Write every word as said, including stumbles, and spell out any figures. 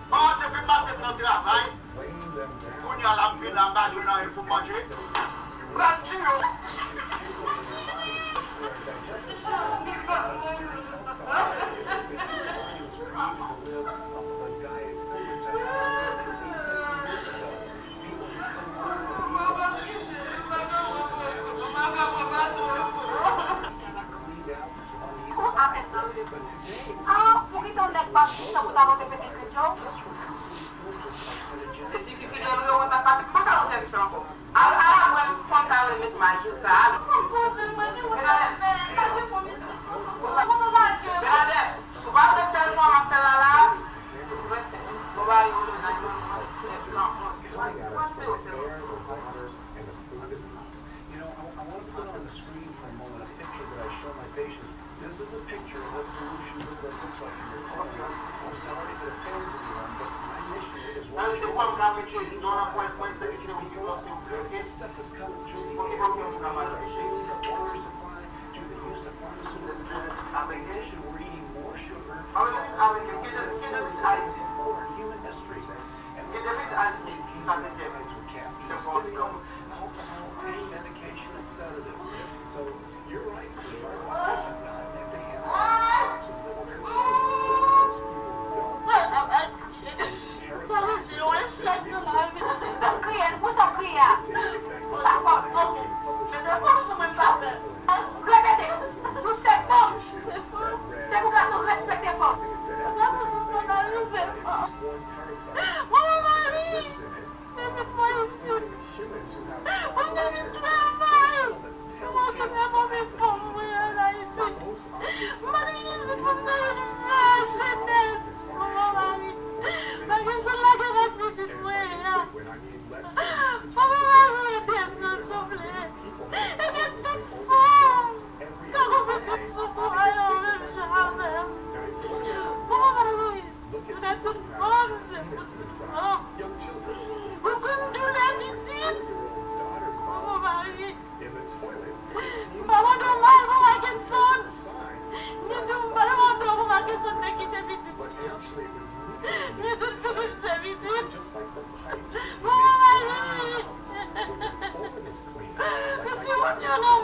Bon, depi maten m nan travay, kounye a la m vin la, m pa jwenn anyen pou m manje. Pran ti yo. Ou a tèt nan. Ah, pou kite yon nèg pa pwisan pou ta monte pete grenn yo. Se tifi fidèl ou yo konn sa k pase, m pa ka nan sèvis la ankò. Al, al, al, mwen konn sa yo met may sou sa, al. Bernadette, Bernadette, ou pa vle fè l pou mwen, m ap fè l la, la. Mwen se, mwen ba yo le nèf san onz. Mwen fè yo sèvis. You know, I, I want to put on the screen for a moment a picture that I show my patients. This is a picture of what pollution look- what looks like in your colon. I'm sorry if it offends anyone, but my mission is one simple. Nan li de fwa m ka mete non nan pwen mwen, se ke se ou ki bon, se ou ki oke. Oke, bon, oke, m ka mal. Water supply, to the use of pharmaceutical drugs. In addition, we're eating more sugar. An mwen se pis ameriken, m gen de, m gen de pis Ayiti. For human history. M gen de pis Ayiti ki ka tete. Lè fòs. Alcohol, pain medication, and sedatives. So, you're right, the environment wasn't bad if they had all the toxins that were consumed, but most people don't. Sispann kriye, poukisa w kriye a? Sa fòs. Repete, nou se fanm. Se pou gason respekte fanm. Pou gason sispann abize fanm. Manman Mari! Depi m vin isit, pou m te vin travay, pou m okipe fanmi pa m mwen an Ayiti. M pa t vin isit pou m te vin fè jenès. Manman Mari, Parkinson lage m ak pitit mwen an. Manman Mari, ede m non, souple. Ede tout fanm k ap gen pitit sou bra yo menm jan avè m. Manman Mari, nou tout fanm, se pou tout fanm. Ou konn doulè pitit? Manman Mari, m pa wè w mal pou Parkinson. Ni tou m pa wè w mal pou Parkinson te kite pitit li yo. Ni tout pitit se pitit. Manman Mari, timoun yo nan